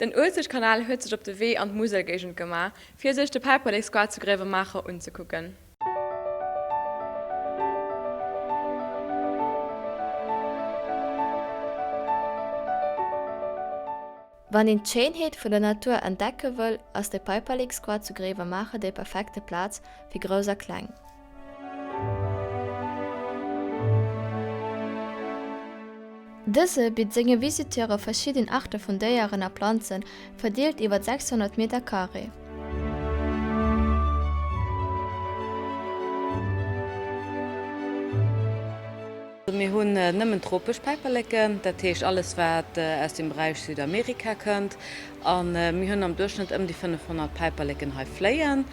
Den Uelzechtkanal huet sech op de Wee an d'Muselgéigend gemaach, fir sech de Päiperleksgaart zu Gréiwemaacher unzekucken. Wann een d'Schéinheet vun der Natur entdecke wëll, ass de Päiperleksgaart zu Gréiwemaacher déi perfekte Plaz fir Grouss a Kleng. Dëse bitt senge Visiteure verschidden Aarte vun Déieren a Planzen, verdeelt iwwer 600 Meter Carré. Mir hunn nëmmen tropesch Päiperleken, dat heescht alles wat aus dem Beräich Südamerika kënnt. A mir hunn am Duerchschnëtt ëm déi 500 Päiperleken hei fléien.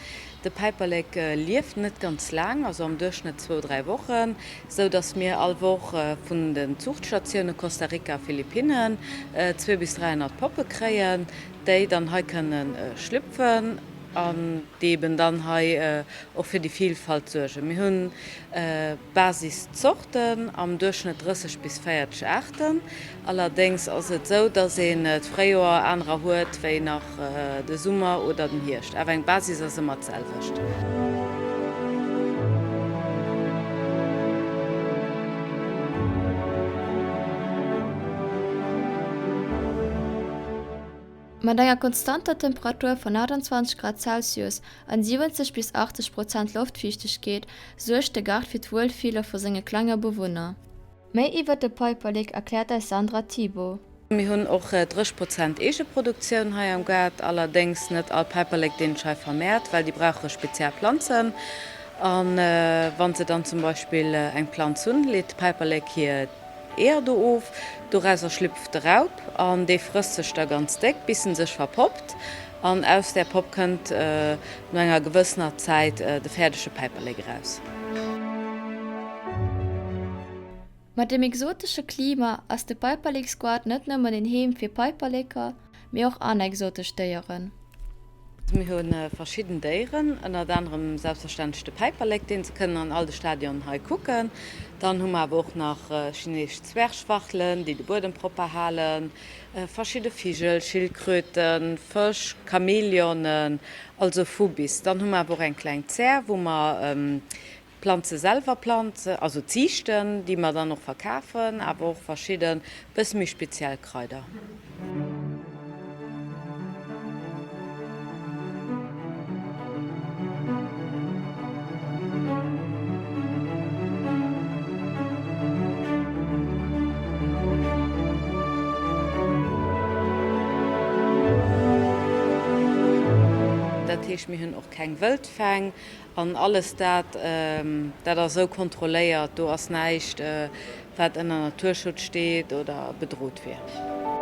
De Päiperlek lieft net ganz laang, also am Duerchschnëtt zwou, dräi Wochen, sou datt mir all Woch vun den Zuuchtstatioune Costa Rica a Philippinnen zwee bis 300 Poppe kréien, déi dann hei kënne schlüpfen an déi eben dann hei och fir déi Vilfalt suergen. Mir hunn Basiszorten, am Duerchschnëtt 30 bis 40 Aarten. Allerdéngs ass et esou, dass een d'Fréijoer anerer huet wéi nach de Summer oder den Hierscht. Awer eng Basis ass ëmmer d'selwecht. Mat enger konstanter Temperatur vun 28 Grad Celsius an 70 bis 80 Prozent Loftfiichtegkeet suergt de Gaart fir d'Wuelfille vu senge klenge Bewunner. Méi iwwert de Päiperlek erkläert eis Sandra Thibault. Mir hunn och 30 Prozent Eegeproduktioun hei am Gaart, allerdéngs net all Päiperlek deen sech hei vermehrt, well déi brauche speziell Planzen. A wann se dann zum Beispill eng Planz hunn, leet de Päiperlek hir Eeër do of, dorauser schlüpft de Raup an dee frësst sech da ganz déck, bis en sech verpoppt an aus där Popp kënnt no enger gewëssener Zäit de fäerdege Päiperlek eraus. Mat dem exotesche Klima ass de Päiperleksgoart net nëmmen een Heem fir Päiperleker, mee och aner exotesch Déieren. Mir hu verschidden Déieren, ënnert anerem selbstverständlech de Päiperlek, deen se kënnen an all de Stadionen hei kucken. Dann hu mer awer och nach chineesesch Zwergwachtelen, déi de Buedem propper halen, verschidde Vigel, Schildkröten, Fësch, Chamäleonen, also vu bis. Dann hu mer awer och eng kleng Zär, wou mer Planze selwer planzen, also ziichten, déi mer dann och verkafen, awer och verschidde bësse méi speziell Kraider. Dat heescht, mir hunn och keng Wëldfäng. An alles dat, dat ass esou kontrolléiert, do ass näischt, wat ënner Naturschutz steet oder bedrot wier.